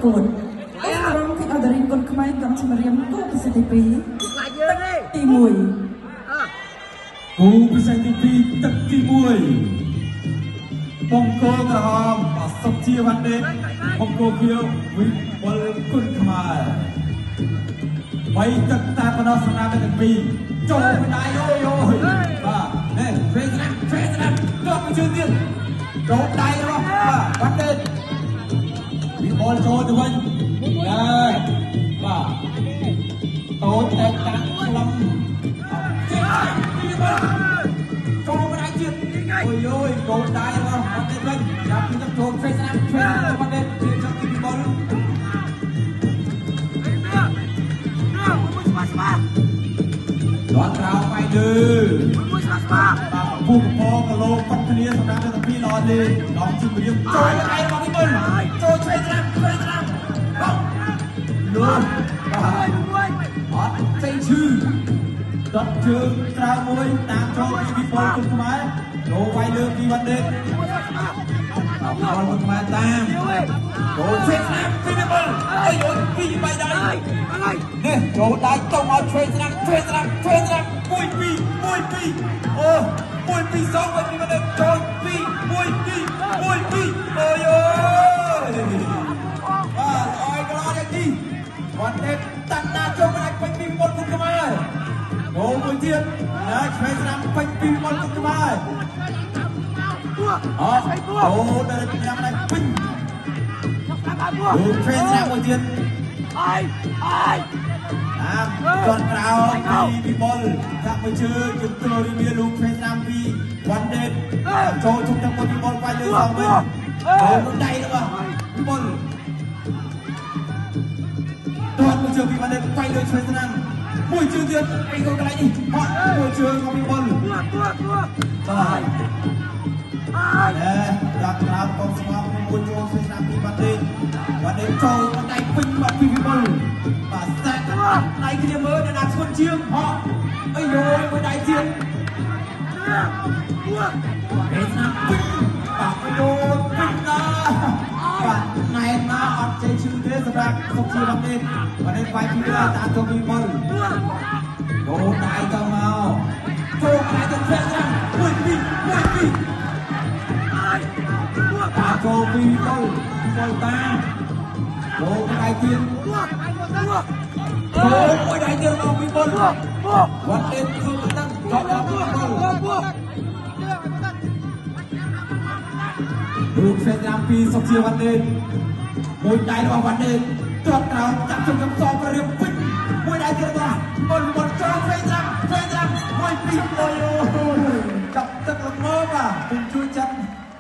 ប្រកួតក្រុមគិតអដរិនគុណខ្មែរកងជំរាមគូពិសេសទី2ទី1គូពិសេសទី2ទឹកទី1បង្គោលក្រហមអសុជាវណ្ណេបង្គោលខៀវវិបុលគុណខ្មែរបីទឹកតែប៉ុណ្ណោះសម្រាប់ទាំងពីរចូលមិនដៃអូយអូយបាទនេះហ្វេស្រាំហ្វេស្រាំជាប់ជើងទៀតចូលដៃរបស់បាទវណ្ណេវិបុលចូលទៅវិញណែបាទតូចតែតាំងខ្លឹមចូលមិនដៃទៀតអូយអូយកូនដៃរបស់វណ្ណេវិញចាប់ពីទឹកចូលហ្វេស្រាំហ្វេស្រាំវណ្ណេជាចុះទីវិបុលដល់ក្រៅបាយលើមួយស្វាស្វាបាទពូកពងគីឡូប៉ាត់គ្នាសម្រាប់ទាំងពីរល្អទេដល់ជំរាបចូលដៃរបស់វិបុលចូលឆ្វេងស្រាំឆ្វេងស្រាំបងលូបាទអត់ចេញឈឺដុតជើងក្រៅមួយតាមចូលពីវិបុលគុណខ្មែរចូលវាយលើពីវណ្ណេបាទវិបុលគុណខ្មែរតាមចូលឆ្វេងស្រាំពីវិបុលអីអូយពីរបីដៃនេះចូលដៃទៅមកឆ្វេងស្រាំឆ្វេងស្រាំឆ្វេងស្រាំ1 2 1 2អូ1 2 2វិញពីវណ្ណេចូល2 1 2 1 2អូយអូយបាទអើយកន្លោយ៉ាងនេះវណ្ណេតាំងណាចូលមិនអាចពេញពីវិបុលគុណខ្មែរអូមួយទៀតណាឆ្វេងស្រាំពេញពីវិបុលគុណខ្មែរអូអូដល់ញ៉ាំដៃពេញអូឆ្វេងស្រាំមួយទៀតអើយអើយតាមគាត់ក្រោយពីវិបុលចាក់មួយជើងជើងរីវាលូឆ្វេងស្រាំពីវណ្ណេចូលជុំទាំងមួយវិបុលវាយលើសងវិញអូមួយដៃរបស់វិបុលទាត់មួយជើងពីវណ្ណេវាយលើឆ្វេងស្រាំមួយជើងទៀតអីក៏កន្លែងនេះហត់មួយជើងរបស់វិបុលបាទណែដាក់ក្រៅកងស្មងមួយចូលឆ្វេងស្រាំពីវណ្ណេវណ្ណេចូលដៃពេញបាត់ពីវិបុលបាទសាក់ដៃគ្នាមើលអ្នកណាឈុនជាងហក់អីយយមួយដៃទៀតគេស្នាមពេញបាទយយពេញណាបាទណែនណាអត់ចេះឈឺទេសម្រាប់សុខជាវណ្ណេវណ្ណេវាយពីតាមចូលវិបុលចូលដៃទៅមកចូលដៃទៅធ្លាក់ស្រាំ1 2 1 2តាមចូលពីវិបុលវិបុលតាមចូលដៃទៀតចូលមួយដៃទៀតរបស់វិបុលវណ្ណេធ្វើមិនដឹងចូលដល់វិបុលរូបផ្សេងតាមពីសុខជាវណ្ណេមួយដៃរបស់វណ្ណេទាត់ក្រោមចាប់ជុំកំសងប្ររៀបពេញមួយដៃទៀតរបស់វិបុលវិបុលចូលផ្សេងតាមផ្សេងតាម1 2 អូយចាប់ទឹកល្មមបាទពុំជួយ